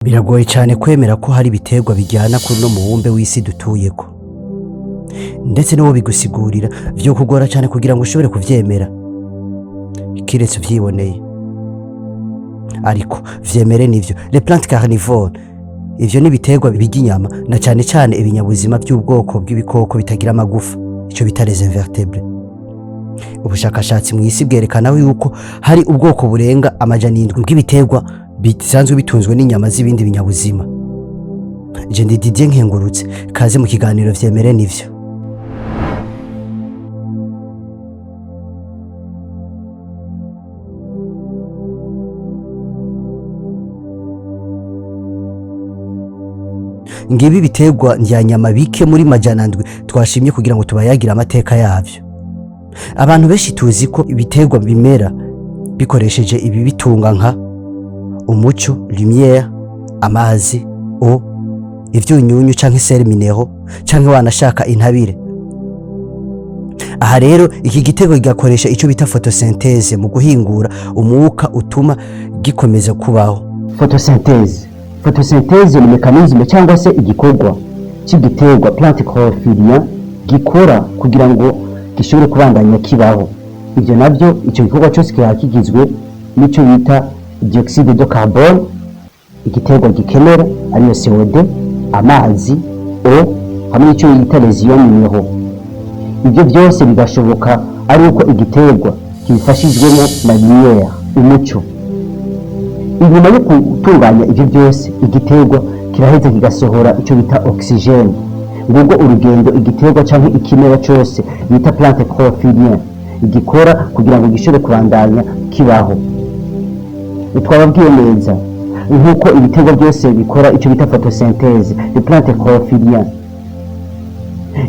Biragoye cyane kwemera ko hari ibiterwa bijyana kuri uno mubumbe w'isi dutuyeko, ndetse n'uwo bigusigurira vyokugora cyane kugira ngo ushobore kuvyemera kiretse uvyiboneye. Ariko vyemere nivyo, les plantes carnivores, ivyo ni ibiterwa birya inyama, na cyane cyane ibinyabuzima by'ubwoko bw'ibikoko bitagira amagufa, ico bita les invertébrés. Ubushakashatsi mu isi bwerekana yuko hari ubwoko burenga 700 bw'ibiterwa bisanzwe bitunzwe n'inyama z'ibindi binyabuzima. Je ndi Didier Nkengurutse, kaze mu kiganiro Vyemere Nivyo. Ngibi ibiterwa ndyanyama bike muri 700 twashimye kugira ngo tubayagire amateka yavyo. Abantu benshi tuzi ko ibiterwa bimera bikoresheje ibi bitunga nka umuco, lumière, amazi, eau, ivyunyunyu canke sels minéraux, canke wanashaka intabire. Aha rero iki gitego kigakoresha ico bita photosynthèse mu guhingura umwuka utuma gikomeza kubaho. Photosynthèse. Photosynthèse ni mécanisme cyangwa se igikorwa cy'igiterwa, plante chlorophyllien, gikora kugira ngo gishobore kubandanya kibaho. Ibyo nabyo, icyo gikorwa cyose kikaba kigizwe n'icyo bita dioxyde de carbone igiterwa gikenera, ariyo CO2, amazi, eau, hamwe n'icyo bita les ions minéraux. Ibyo byose bigashoboka ari uko igiterwa kibifashijwemo na lumière, umuco. Inyuma yo gutunganya ibyo byose, igiterwa kiraheza kigasohora icyo bita oxygène. Ngubwo urugendo igiterwa cyangwa ikimera cyose bita plante chlorophyllien igikora kugira ngo gishobore kubandanya kibaho. Twababwiye neza nk'uko ibiterwa byose bikora icyo bita photosynthèse, les plantes chlorophyllien,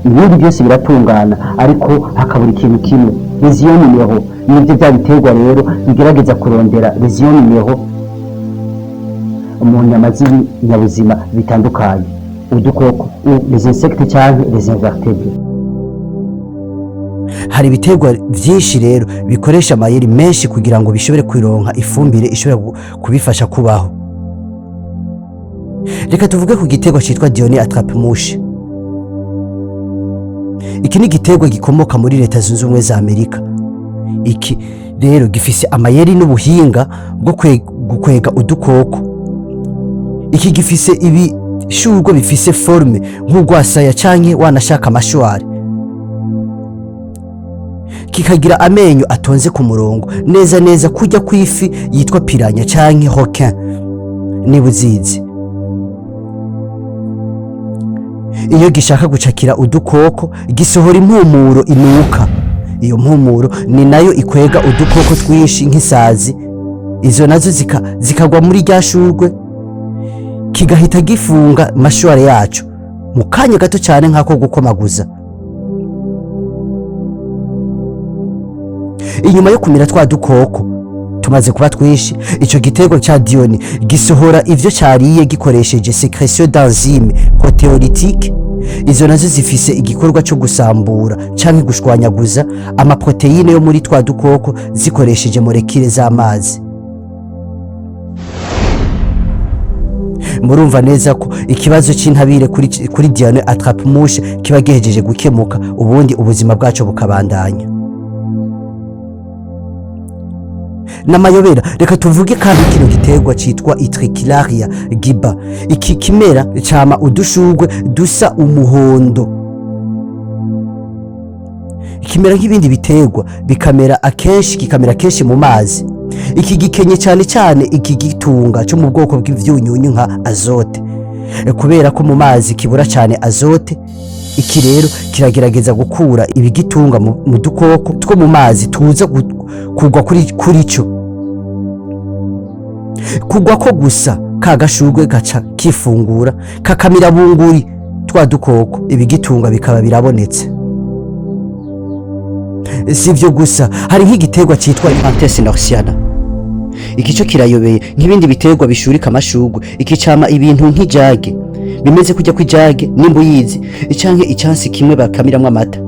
ibindi byose biratungana, ariko hakabura ikintu kimwe, les ions minéraux. Nibyo bya biterwa rero bigerageza kurondera les ions minéraux mu nyama z'ibinyabuzima bitandukanye, udukoko ou les insectes cyangwa les invertébrés. Hari ibiterwa vyinshi rero bikoresha amayeri menshi kugira ngo bishobore kuronka ifumbire ishobora kubifasha kubaho. Reka tuvuge ku giterwa citwa Dionée attrape-mouche. Iki ni igiterwa gikomoka muri Leta Zunze Ubumwe za Amerika. Iki rero gifise amayeri n'ubuhinga bwo gukwega udukoko. Iki gifise ibishurwe bifise forme nk'urwasaya canke wanashaka mâchoire, kikagira amenyo atonze ku murongo neza neza kujya kw'ifi yitwa piranha canke requin, niba uzizi. Iyo gishaka gucakira udukoko, gisohora impumuro inuka. Iyo mpumuro ni nayo ikwega udukoko twinshi nk'isazi, izo nazo zikagwa muri rya shurwe, kigahita gifunga mâchoire yaco mu kanya gato cyane nk'ako gukomaguza. Inyuma yo kumira twa dukoko tumaze kuba twinshi, ico giterwa ca Dionée gisohora ivyo cariye gikoresheje sécrétion d'enzyme protéolytique. Izo nazo zifise igikorwa cyo gusambura canke gushwanyaguza amaprotéine yo muri twa dukoko zikoresheje molécule z'amazi. Murumva neza ko ikibazo c'intabire kuri Dionée attrape-mouche kiba gihejeje gukemuka, ubundi ubuzima bwaco bukabandanya. N'amayobera. Reka tuvuge kandi kino giterwa citwa Utricularia gibba. Iki kimera cama udushurwe dusa umuhondo, kimera nk'ibindi biterwa, bikamera akenshi, kikamera kenshi mu mazi. Iki gikenye cyane cyane iki gitunga cyo mu bwoko bw'ivyunyunyu nka azote. Kubera ko mu mazi kibura cyane azote, iki rero kiragerageza gukura ibigitunga mu dukoko two mu mazi tuza kugwa kuri cyo. Kugwa ko gusa, ka gashurwe gaca kifungura, kakamira bunguri twa dukoko, ibigitunga bikaba birabonetse. Si ibyo gusa, hari nk'igiterwa cyitwa Epanthes norsiana. Iki cyo kirayobeye nk'ibindi biterwa bishurika amashurwe. Iki cama ibintu nk'ijage, bimeze kujya kw'ijage nimba uyizi, canke icyansi kimwe bakamiramwo amata.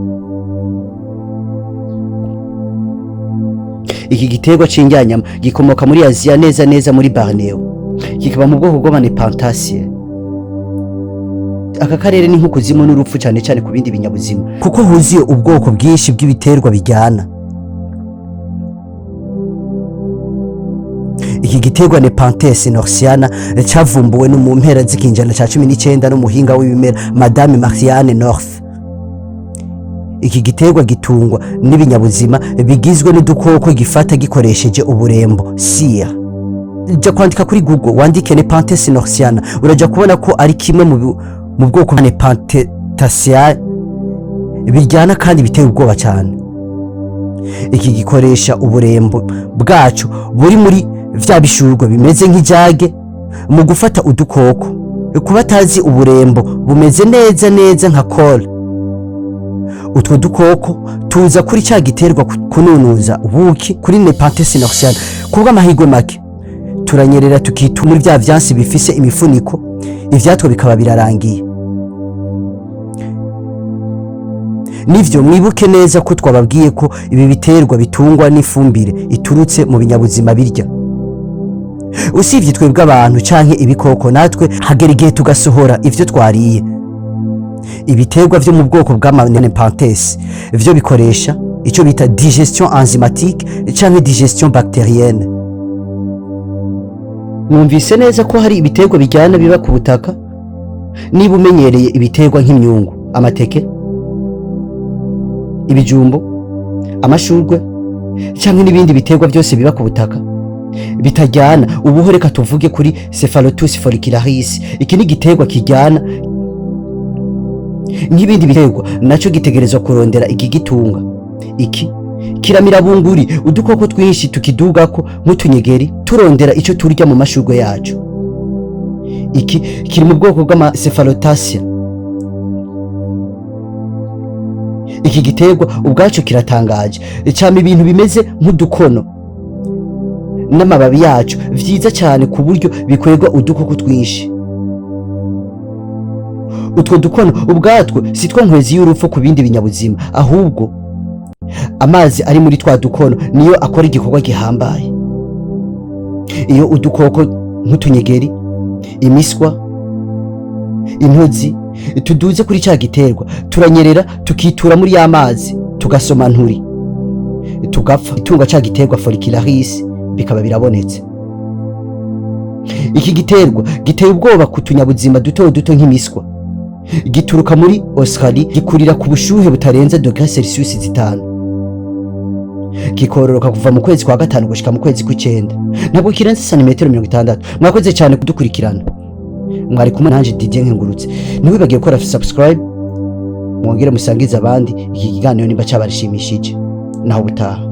Iki giterwa c'indyanyama gikomoka muri Aziya, neza neza muri Borneo. Kikaba mu bwoko bw'ama Nepenthaceae. Aka karere ni nk'ukuzimu n'urupfu, cyane cyane ku bindi binyabuzima, kuko huzuye ubwoko bwinshi bw'ibiterwa bijyana. Iki giterwa Nepenthes norsiana cavumbuwe no mu mpera z'ikinjana ca 19 n'umuhinga w'ibimera Madame Marianne North. Iki giterwa gitungwa n'ibinyabuzima bigizwe n'udukoko gifata gikoresheje uburembo sia. Jya kwandika kuri Google, wandike Nepenthes norsiana, uraja kubona ko ari kimwe mu bwoko bwa Nepenthaceae biryana kandi biteye ubwoba cyane. Iki gikoresha uburembo bwacu buri muri vya bishurwe bimeze nk'ijage mu gufata udukoko. Kuba atazi, uburembo bumeze neza neza nka colle. Utwo dukoko tuza kuri cya giterwa kununuza ubuki kuri Nepenthes norsiana. Kubw'amahirwe make turanyerera tukitu muri vya vyansi bifise imifuniko, ivyatwo bikaba birarangiye. Nivyo, mwibuke neza ko twababwiye ko ibi biterwa bitungwa n'ifumbire iturutse mu binyabuzima birya. Usibye twebwe abantu canke ibikoko, natwe hagera igihe tugasohora ivyo twariye. Ibiterwa vyo mu bwoko bw'ama Nepenthes vyo bikoresha icyo bita digestion enzymatique canke digestion bactérienne. Mwumvise neza ko hari ibiterwa bijyana biba ku butaka. Niba umenyereye ibiterwa nk'imyungu, amateke, ibijumbo, amashurwe cyangwa n'ibindi biterwa byose biba ku butaka bitajyana, ubuho reka tuvuge kuri Cephalotus follicularis. Iki ni igiterwa kijyana nk'ibindi biterwa, nacyo gitegerezwa kurondera ikigitunga. Iki kiramira bunguri udukoko twinshi tukidugako nk'utunyegeri, turondera icyo turya mu mashurwe yacu. Iki kiri mu bwoko bw'ama Cephalotaceae. Iki giterwa ubwacu kiratangaje, cyama ibintu bimeze nk'udukono n'amababi yacu vyiza cyane ku buryo bikwegwa udukoko twinshi. Utwo dukono ubwatwo si two nkwezi y'urupfu ku bindi binyabuzima, ahubwo amazi ari muri twa dukono niyo akora igikorwa gihambaye. Iyo udukoko nk'utunyegeri, imiswa, intozi tuduze kuri cya giterwa, turanyerera tukitura muri ya mazi, tugasoma nturi, tugapfa. Itunga cya giterwa follicularis bikaba birabonetse. Iki giterwa giteye ubwoba ku tunyabuzima duto duto nk'imiswa. Gituruka muri Australie, gikurira ku bushuhe butarenze degré Celsius 5, kikororoka kuva mu kwezi kwa gatanu gushika mu kwezi kw'icenda. Ntabwo kirenze santimetero 60. Mwakoze cyane kudukurikirana, mwari kumwe nanje Didier Nkengurutse. Ntiwibagiwe gukora subscribe, mwongere musangize abandi iki kiganiro nimba cyabarishimishije. Naho ubutaha.